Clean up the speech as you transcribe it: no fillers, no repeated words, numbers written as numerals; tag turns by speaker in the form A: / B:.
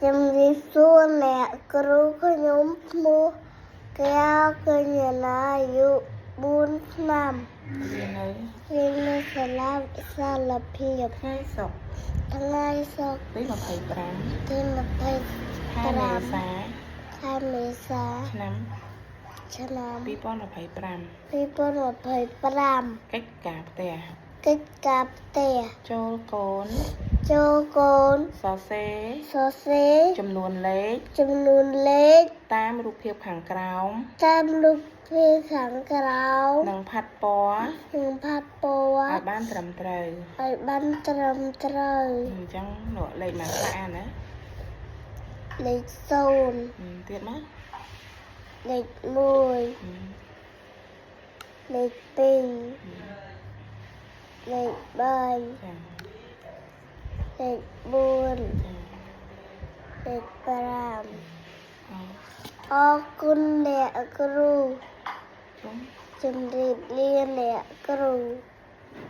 A: ជំរាបសួរអ្នកគ្រូខ្ញុំឈ្មោះកែវកញ្ញាណាអាយុ4ឆ្នាំ
B: រៀននៅ
A: រៀននៅសាលាវិសាលភាព
B: ថ្ងៃសុក្រ
A: ថ្ងៃសុក្រ
B: ទី25
A: ទី
B: ខែមេសា
A: 25ខែមេសា
B: ឆ្នាំ
A: ឆ្នាំ
B: 2025
A: 2025
B: កិច្ចការផ្ទះ
A: កិច្ចការផ្ទះ
B: ចូលកូន
A: ចូលកូន
B: សរសេរ
A: សរសេរ
B: ចំនួនលេខ
A: ចំនួនលេខ
B: តាមរូបភាពខាងក្រោម
A: តាមរូបភាពខាងក្រោម
B: និងផាត់ពណ៌
A: និងផាត់ពណ៌
B: ឲ្យបានត្រឹមត្រូវ
A: ឲ្យបានត្រឹមត្រូវ
B: អញ្ចឹងលក់លេខមកខ្លះអានណា
A: លេខ
B: ទៀតមក
A: 0លេខ1លេខ2លេខ3
B: ចា
A: លេខ4
B: ចា
A: លេខ5
B: អ
A: អរគុណអ្នកគ្រូ
B: ជុំ
A: ជំរាបលាអ្នកគ្រូ។